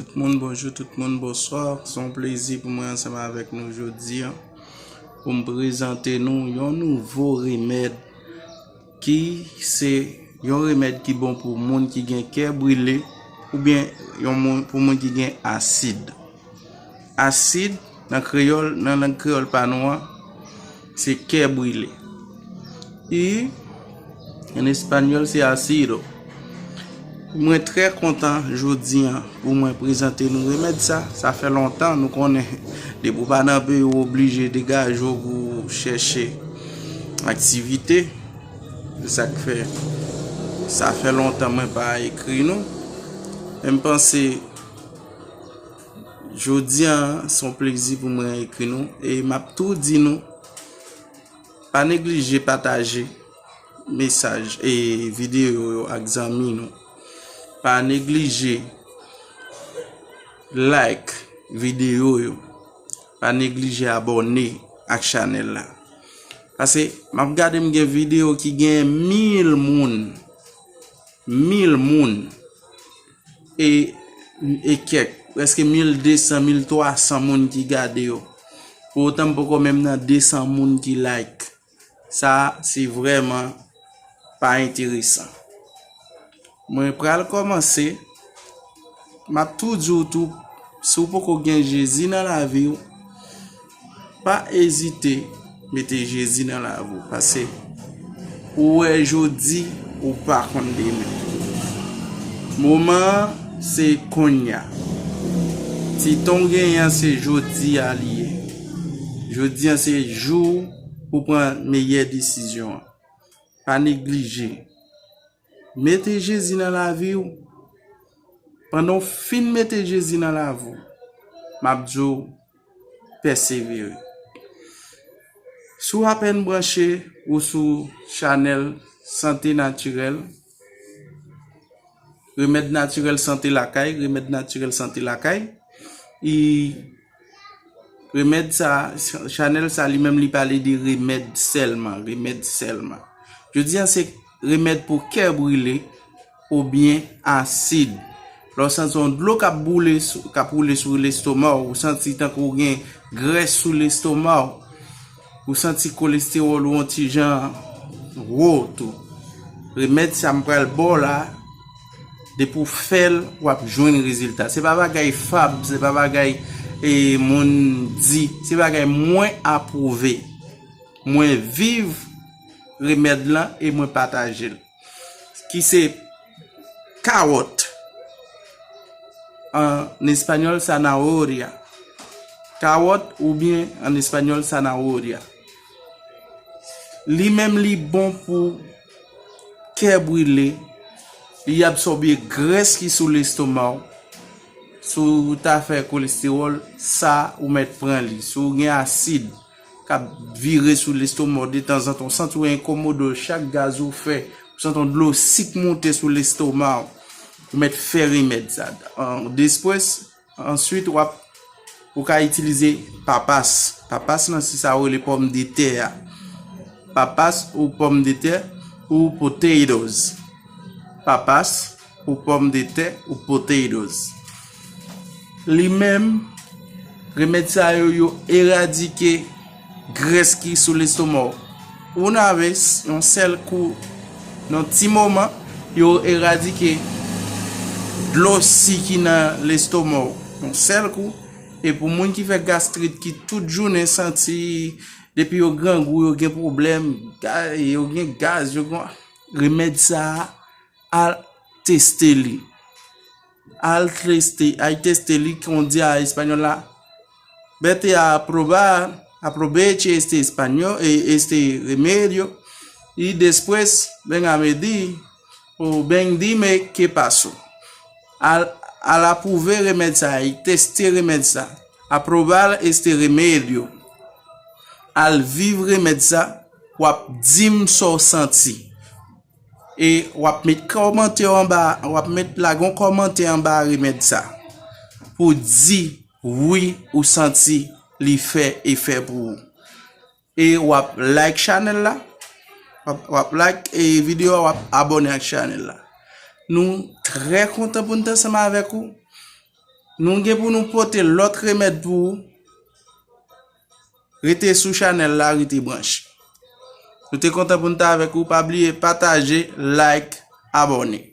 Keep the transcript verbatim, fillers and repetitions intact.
Tout moun bonjou, tout moun bonswa. Se yon plezi pou mwen ansanm avèk nou jodi a pou m prezante nou yon nouvo remèd ki se yon remèd ki bon pou moun ki gen kè brile oubyen yon moun, pou moun ki gen asid. Asid, nan kreyòl, nan lang kreyòl pa nou an, se kè brile. E an espanyòl, se ácido. Mwen trè kontan jodi a pou mwen prezante nou remèd sa. Sa fè lontan, nou konnen, depi w pa nan peyi w, w oblije degaje w pou w chèche aktivite. Se sa k fè, sa fè lontan mwen pa ekri nou. Men m panse jodi a, se yon plezi pou mwen ekri nou. E m ap tou di nou, pa neglije pataje mesaj e videyo yo ak zanmi nou. Pa neglije like videyo yo. Pa neglije abòne ak chanèl la. Paske m ap gade, m gen videyo ki gen mil moun. Mil moun. E, e kèk, prèske mil de san, mil twa san moun ki gade yo. Pou otan m poko menm nan de san moun ki like. Sa, se vrèman pa enteresan. Mwen pral kòmanse. M ap tou di w tou, si w poko gen Jezi nan lavi w, pa ezite mete Jezi nan lavi w. Paske ou wè jodi, ou pa konn demen. Moman an, se kounye a. Ti tan w genyen an, se jodi a li ye. Jodi a, se jou pou pran meyè desizyon an. Pa neglije. Mete Jezi nan lavi w. Pandan w fin mete Jezi nan lavi w, m ap di w pèsevere. Si w apèn branche, ou sou chanèl Sante Natirèl, Remèd Natirèl Sante Lakay, Remèd Natirèl Sante Lakay. E remèd sa, chanèl sa li menm li pale de remèd sèlman, remèd sèlman. Jodi a se remèd pou kè brile oubyen asid. Lè w santi yon dlo k ap boule sou, k ap woule sou lestoma w, ou santi tankou w gen grès sou lestoma w, ou santi kolestewòl ou yon ti jan wo tou. Remèd sa m pral ba w la, depi w fè l, w ap jwenn rezilta. Se pa bagay fab, se pa bagay, e, moun di, se bagay mwen apwouve. Mwen viv remèd lan e mwen pataje l. Ki se kawòt. An espanyòl, zanahoria. Kawòt oubyen an espanyòl, zanahoria. Li menm li bon pou kè brile, li absòbe grès ki sou lestoma w. Si w ta fè kolestewòl, sa ou mèt pran li. Si w gen asid k ap vire sou lestoma w detanzantan, w santi w enkomode w chak gaz ou fè, ou santi yon dlo sik monte sou lestoma w, ou mèt fè remèd sa. An, después, answit, w ap, ou ka itilize papas. Papas nan se sa yo rele pòmdetè a. Papas ou pòmdetè ou potatoes. Papas ou pòmdetè ou potatoes. Li menm, remèd sa yo, yo eradike grès ki sou lestoma w. Una vez, yon sèl kou, nan ti moman, yo eradike dlo si ki nan lestoma w. Yon sèl kou. E pou moun ki fè gastrit, ki tout jounen santi, depi yo grangou, yo gen pwoblèm, ga-, yo gen gaz, yo gen, remèd sa a, al teste li. Al teste, al teste li, kon di a espanyòl la, vete a probar, aproveche este español, eh, este remedio, y después ven a medir, o ven dime qué pasó. Al, al apwouve remèd sa, y teste remèd sa. A probar este remedio. Al viv remèd sa, w ap di m sa w santi. E w ap met kòmantè anba, w ap met lage yon kòmantè anba remèd sa pou di wi ou santi li fè efè pou ou. E w ap like chanèl la, w ap, w ap like e videyo a, w ap abòne ak chanèl la. Nou trè kontan pou n t ansanm avèk ou. Nou gen pou nou pote lòt remèd pou ou. Rete sou chanèl la, rete branche. Nou te kontan pou nou te avèk ou. Pa bliye pataje, like, abòne.